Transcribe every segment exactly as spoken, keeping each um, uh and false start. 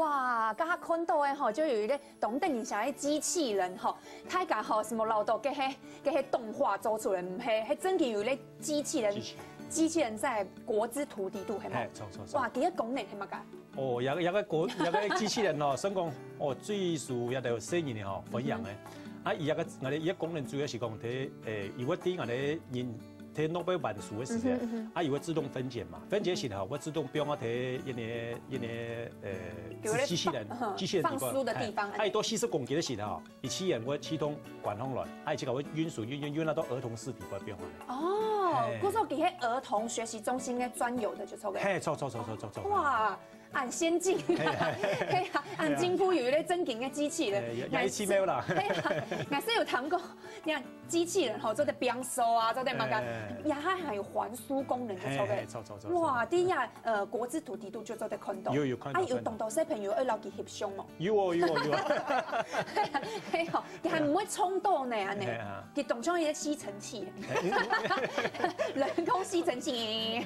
哇，剛剛看到个吼，就有一個當得人惜个機器人吼，大家吼，什麼老豆，該係該係動畫做出來，毋係，係真个有一個機器人，機器機器人在果汁土底肚，係無？係，著著著。哇，佢个功能係麼个？哦，這個這個果這個機器人哦，算講哦，最受這兜細人仔吼歡迎个。啊，佢這個𠊎兜佢个功能主要係講，佢誒，佢會對𠊎兜人 佢拿來玩耍个時節，啊，佢會自動分解嘛，分解時吼，會自動放到佢該个該个呃，有个機器人機器人底背，放書的地方，啊，佢到四十公斤个時候，佢自然會自動關上來，啊，佢就會運輸運運運到兒童室底背放下來。哦，故所佢係兒童學習中心个專有个，就著个。係，著著著著著著。哇， 恁先進，係啊，恁進步，有一個正經个機器人。也也一起沒有啦。係啊，𠊎係有聽過，你看機器人吼，做得煸收啊，做得麼个，也還還有還書功能，就著个。著著著。哇，對呀，呃，果汁土底肚就做得看到。有有看到。啊，有當多小朋友愛摎佢翕相無？有哦有哦有哦。係哦，佢還毋會衝到呢，恁呢。 佢當像一個吸塵器，人工吸塵器。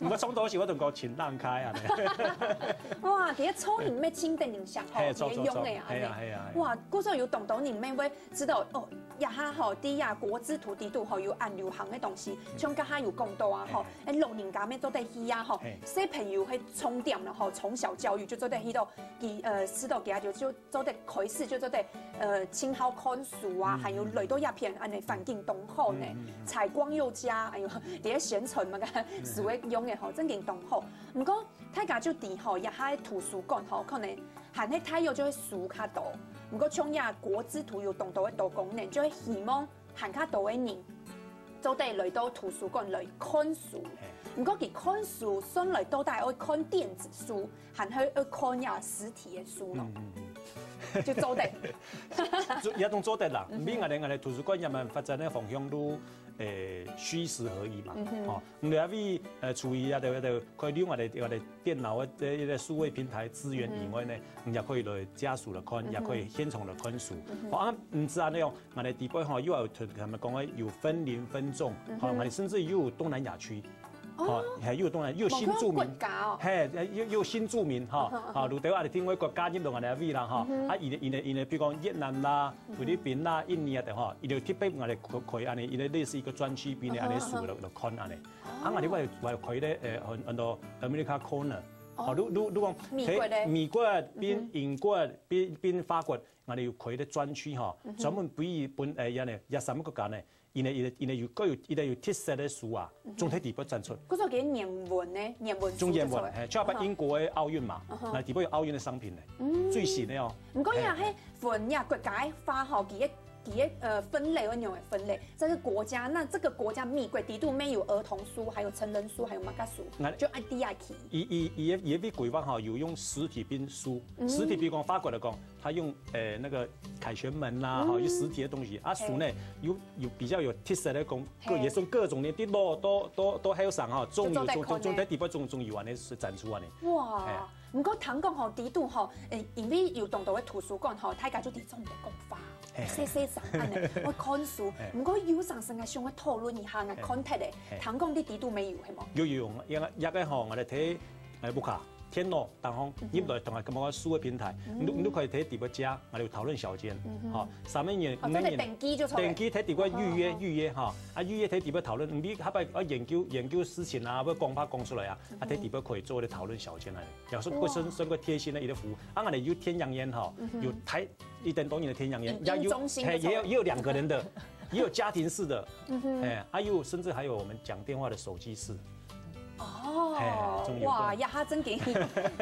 毋過衝到時，𠊎同佢講請讓開啊。哇，其實聰明咩，清得人想吼，係，著著著，用个啊，係啊係啊。哇，故所有當多人咩會知道哦，這下吼，在這果汁土底肚吼有恁流行个東西，像剛剛有講到啊吼，哎，老人家咩做得去啊吼，小朋友係重點了吼，從小教育就做得去到，佢呃，知道佢啊就就 做得開始就做得，呃，盡好看書啊，還有來到這片恁呢環境當好呢，採光又佳，哎喲，這個宣傳嘛，書會用个吼，正經當好。毋過大家就知吼，這下个圖書館吼，可能還係大約就會書較多。毋過像這果汁土有當多个多功能，就會希望 還較多个人做得來到圖書館來看書。毋過佢看書算來到底愛看電子書，還係愛看這實體个書呢？就做得。也當做得啦，因為𠊎兜𠊎兜圖書館也慢慢發展个方向都，誒，虛實合一嘛。哦，你還會，呃，除了這個，這個可以利用𠊎兜𠊎兜電腦个這一個數位平台資源以外呢，你也可以來借書來看，也可以現場來看書。哦，啊，毋止恁呢哦， 𠊎兜底背吼，又有同佢等講个有分齡分眾，吼，𠊎兜甚至又有東南亞區，吼，還有東南，又有新住民，國家哦，係，又有新住民吼，吼，如果𠊎兜定位國家入到𠊎兜位啦吼，啊，佢等佢等佢等，比如講越南啦、菲律賓啦、印尼啊等吼，佢等特別𠊎兜開恁呢，佢等類似一個專區，分佢等恁呢書來來看恁呢。啊，𠊎兜會會開咧，呃，很很多 America Corner，吼，如如如講，美國个，美國、比英國、比比法國， 𠊎兜有開个專區吼，專門分分，誒，恁呢，這三個國家呢，佢等佢等佢等有各有佢等有特色个書啊，總在底背展出。故所佢原文呢，原文書，中原文，係，就好比英國个奧運嘛，該底背有奧運个商品呢，最新个哦。毋過也係分這國家个話吼，佢个佢个呃分類有兩个分類，這個國家，那這個國家美國底肚面有兒童書，還有成人書，還有麼个書，就愛知愛去。佢佢佢佢个規劃吼，有用實體變書，實體比如講法國來講， 他用誒那個凱旋門啦，哈，用實體个東西啊，書呢有有比較有特色个講，各也算各種个，都都都都還有啥哈，總有總總總在底背總總有恁呢是展出恁呢。哇！毋過聽講吼，底肚吼，誒，因為有當多个圖書館吼，大家就知做毋得講話，細細聲恁呢，愛看書。毋過有啥事啊，想愛討論一下啊，contact个，聽講在底肚面有係無？有有有，因為這個吼，𠊎兜在誒屋下 電腦當中入來同𠊎感覺書个平台，你你都可以在底背加，𠊎兜有討論小間，吼，三個人，哦，做得登記就著了。登記在底背預約預約哈，啊預約在底背討論，你下擺愛研究研究事情啊，愛講話講出來啊，啊在底背可以做个討論小間啊，也是會算算個貼心个一個服務。啊，𠊎兜有天陽園哈，有台一等多年个天陽園，也有，係，也有也有兩個人的，也有家庭式的，哎，啊又甚至還有我們講電話的手機式。 哦，哇，呀，他真个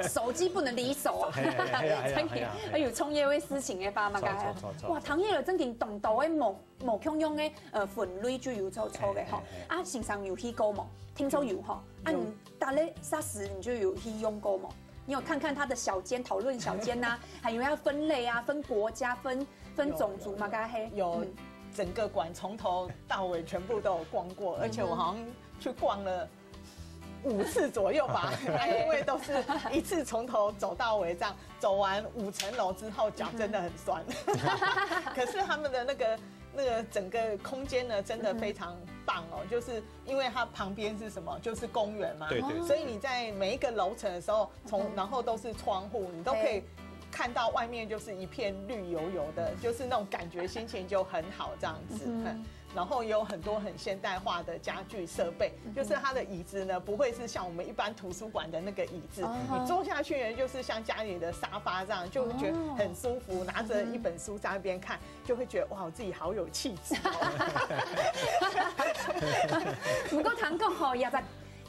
手機不能離手啊，真个，哎，有創業个事情个吧，嘛，著著著著，哇，唐業了真个懂得个某某共樣个呃分類就有做做个吼，啊，先生有去過無？聽說有吼，啊，你打了沙石你就有去用過無？你有看看它的小間，討論小間呐，還有要分類啊，分國家，分分種族嘛，該嘿，有整個館從頭到尾全部都有逛過，而且我好像去逛了 五次左右吧，因為都是一次從頭走到尾，這樣走完五層樓之後，腳真的很痠。可是他們的那個那个整个空间呢，真的非常棒哦，就是因为它旁边是什么？就是公园嘛。对对所以你在每一个楼层的时候，从然后都是窗户，你都可以看到外面就是一片绿油油的，就是那种感觉，心情就很好这样子。嗯，然后有很多很现代化的家具设备，就是它的椅子呢，不会是像我们一般图书馆的那个椅子，你坐下去呢，就是像家里的沙发这样，就会觉得很舒服，拿着一本书在那边看，就会觉得哇，我自己好有气质哦。毋過聽講吼，這隻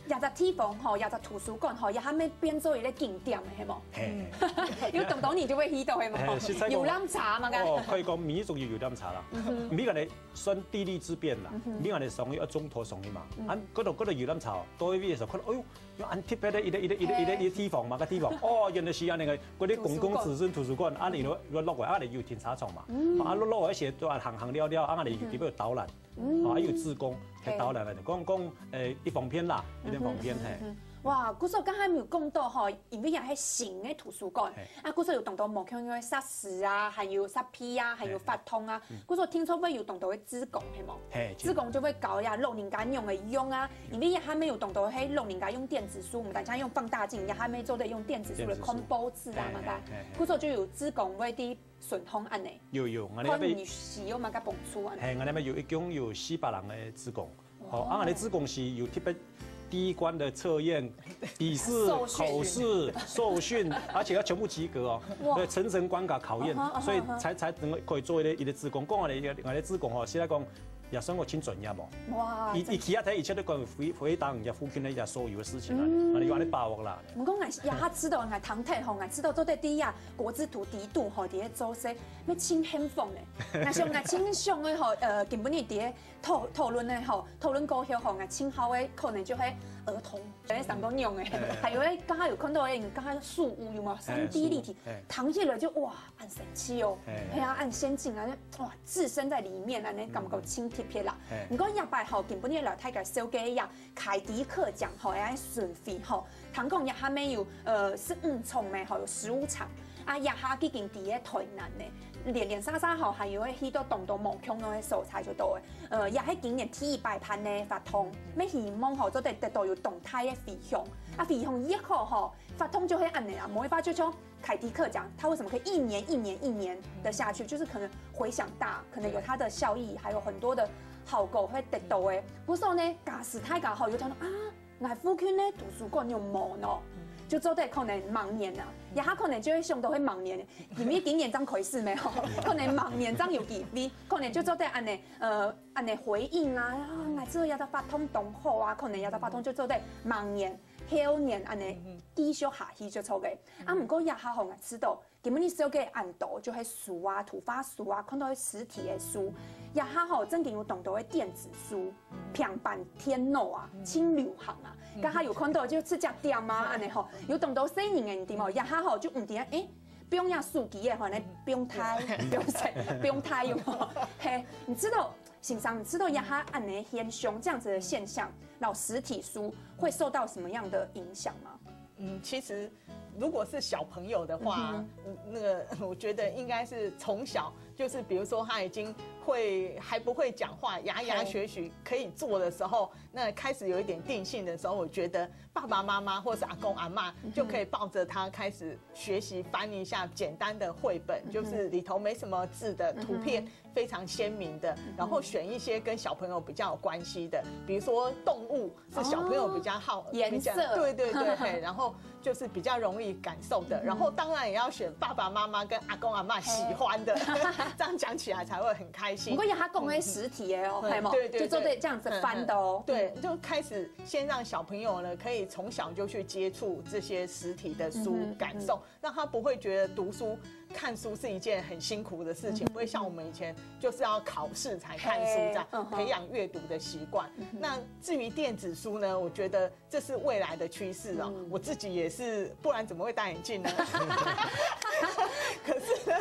這隻地方吼，這隻圖書館吼，也還沒變做一個景點的，係無？嘿，有當多人就會去到，係無？嘿，實在講遊覽車嘛，該哦，可以講民族有遊覽車啦，毋係講你算地理之便啦，毋係講你上去一鐘頭上去嘛，啊，嗰度嗰度遊覽車到位个時候，看到，哎喲，有恁特別个一個一個一個一個一個地方嘛，个地方，哦，原來係恁樣个，嗰啲公共資訊圖書館，啊，你落落落來，啊，你有停車場嘛，啊，落落來時都行行了了，啊，你有地方有導覽。 哦，還有志工，係導覽个，講講，誒，一方面啦，一方面，嘿。哇，故所剛才有講到吼，因為也係新个圖書館，啊，故所有當多無共樣个設施啊，還有設備啊，還有活動啊，故所聽說會有當多个志工，係無？嘿，志工就會教呀，老人家用个用啊，因為也還沒有當多係老人家用電子書，毋單淨用放大鏡，也還沒做得用電子書个看報紙啊嘛，該，故所就有志工會在 順風恁呢。有有，𠊎看你兜使用麼个幫助恁呢。嘿，𠊎兜有一共有四百人个志工，哦，啊，𠊎兜志工係有特別第一關的測驗、筆試、考試、受訓，而且要全部及格哦，對，層層關卡考驗，所以才才能夠可以做一個一個志工。講𠊎兜𠊎兜志工吼，現在講也算講盡專業哦。哇，佢佢其他台以前都講回回答人家附近的一些所有的事情啊，啊，你有恁呢把握啦。 毋過𠊎也下知道，𠊎堂太吼，𠊎知道做得第一啊，國資圖底肚吼，佇咧做事，乜盡興奮呢。𠊎想𠊎盡想个吼，呃，今晡日佇咧討討論个吼，討論過後吼，𠊎盡好个可能就係兒童，有三個用个，還有个剛剛有看到个，剛剛樹屋有無？三 D 立體，躺起來就哇，很神奇哦，係啊，很先進啊，哇，置身在裡面啊，那感覺盡特別啦。毋過這擺吼，今晡日來大家紹介一下。 凱迪克獎吼，愛巡迴吼，聽講這下面有呃十五場咩吼，有十五場。啊，這下已經佇咧台南呢，連連續續吼，還有會去到當多無共个所在就對了。呃，也係今年第一擺辦个活動，乜希望吼做得得到有當大个迴響。啊，迴響越好吼，活動就會恁呢啊，無一法就像凱迪克獎，它為什麼可以一年一年一年的下去？就是可能迴響大，可能有它的效益，還有很多的效果會得到欸。不過呢，假使大家吼有聽到啊， 𠊎附近个圖書館有無呢？就做得可能明年啊，這下可能就會想到會明年，因為今年正開始咩吼，可能明年正有機會，可能就做得恁呢，呃，恁呢回應啊，啊，𠊎知這隻活動當好啊，可能這隻活動就做得明年、後年恁呢繼續下去就著个。啊，毋過這下吼，𠊎知道 今晡日紹介恁多，就係書啊，圖畫書啊，看到實體个書，這下吼正經有當多个電子書、平板電腦啊，盡流行啊。剛剛有看到就這隻店啊，恁呢吼，有當多細人个，你知無？這下吼就毋知，欸，放這手機个吼，來放大，放大，放大有無？嘿，你知道，先生，你知道這下恁呢現象，這樣子的現象，然後實體書會受到什麼樣的影響嗎？ 嗯，其實如果是小朋友的話，嗯那個我覺得應該是從小，就是比如說他已經會還不會講話，牙牙學語可以坐的時候，那開始有一點定性的時候，我覺得爸爸媽媽或是阿公阿嬷就可以抱著他開始學習翻一下簡單的繪本，就是裡頭沒什麼字的圖片， 非常鮮明的，然後選一些跟小朋友比較有關係的，比如說動物是小朋友比較好，哦顏色比較對對對，嘿，然後就是比較容易感受的，然後當然也要選爸爸媽媽跟阿公阿嬷喜歡的，這樣講起來才會很開心。不過這下講个實體个哦，嗯係無？對對對就做得這樣子翻的哦。對，就開始先讓小朋友呢，可以從小就去接觸這些實體的書，感受，讓他不會覺得讀書、看書是一件很辛苦的事情，不會像我們以前就是要考試才看書這樣，嘿嗯哼培養閱讀的習慣。那至於電子書呢，我覺得這是未來的趨勢哦。我自己也是，不然怎麼會戴眼鏡呢？可是呢，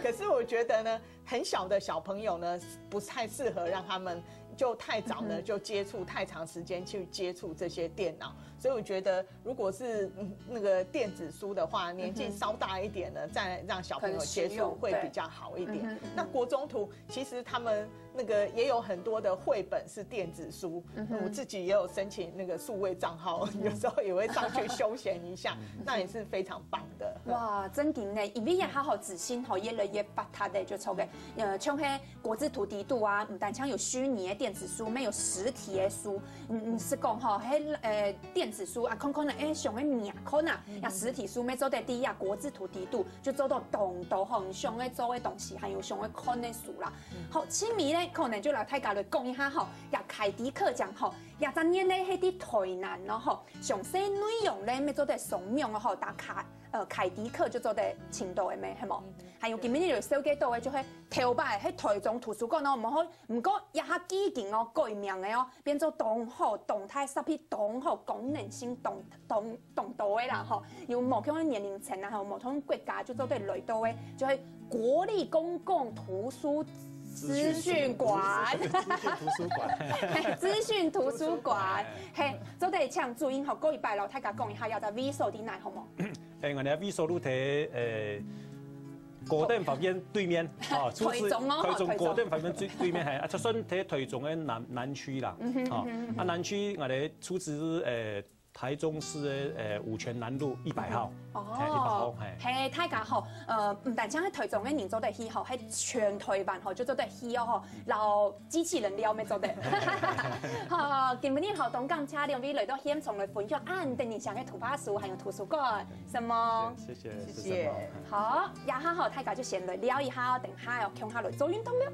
可是我覺得呢，很小的小朋友呢，不太適合讓他們就太早呢，嗯哼。就接触，太长时间去接触这些电脑，所以我觉得，如果是，嗯，那个电子书的话，年纪稍大一点呢，嗯哼。再让小朋友接触会比较好一点。可能实用，对。嗯哼，嗯哼。那国中图其实他们那个也有很多的绘本是电子书，嗯哼。我自己也有申请那个数位账号，嗯哼。有时候也会上去休闲一下，嗯哼。那也是非常棒的。哇，真紧呢，因为也好好仔细吼，越来越发达的，就抽个，呃，像迄 国字图底肚啊，毋單淨有虚擬个电子书，乜有实體个书。嗯，嗯，係講吼，迄，呃，电子书啊，看看呢，欸，像个名看啊，嗯。呀，实體书乜做得第一啊，国字图底肚就做到當多吼，你想个做个东西，還有想个看个书啦。嗯。好，今晡日呢，可能就來大家來講一下吼，呀，凱迪克獎吼，呀，今年呢，迄啲台南咯吼，詳細內容呢，乜做得上網吼，打卡，呃，凱迪克就做得尋到个咩，係無？嗯。還有今晡日有紹介到个，就係頭擺，迄台中圖書館哦，毋好 毋過，這下已經哦改名个哦，變做當好、當大設備、當好、功能性當、當、當多个啦吼。有無共个年齡層啊，吼，無同國家就做得來到个，就係國立公共圖書資訊館。資訊圖書館。資訊圖書館，嘿，做得請注音吼，過一擺摎大家講一下，這隻位所在哪好無？ 欸，𠊎等位所在，欸，高等法院對面，哦，出自台中哦，台中高等法院對、對面，嘿，啊，就算在台中个南、南區啦，嗯哼，哦，嗯哼，嗯哼。啊，南區𠊎等出自，欸，台中市个，欸，五權南路一百號，哦，嘿，一百號，嘿。嘿，大家好，呃，毋單淨係台中个人做得去吼，係全台灣吼，就做得去哦吼。 摎機器人聊乜做得。好，今晡日好，當感謝兩位來到現場來分享恁得人惜个圖畫書，還有圖書館，係無？謝謝，謝謝。好，這下好，大家就先來尞一下，等下哦，共下來做運動了。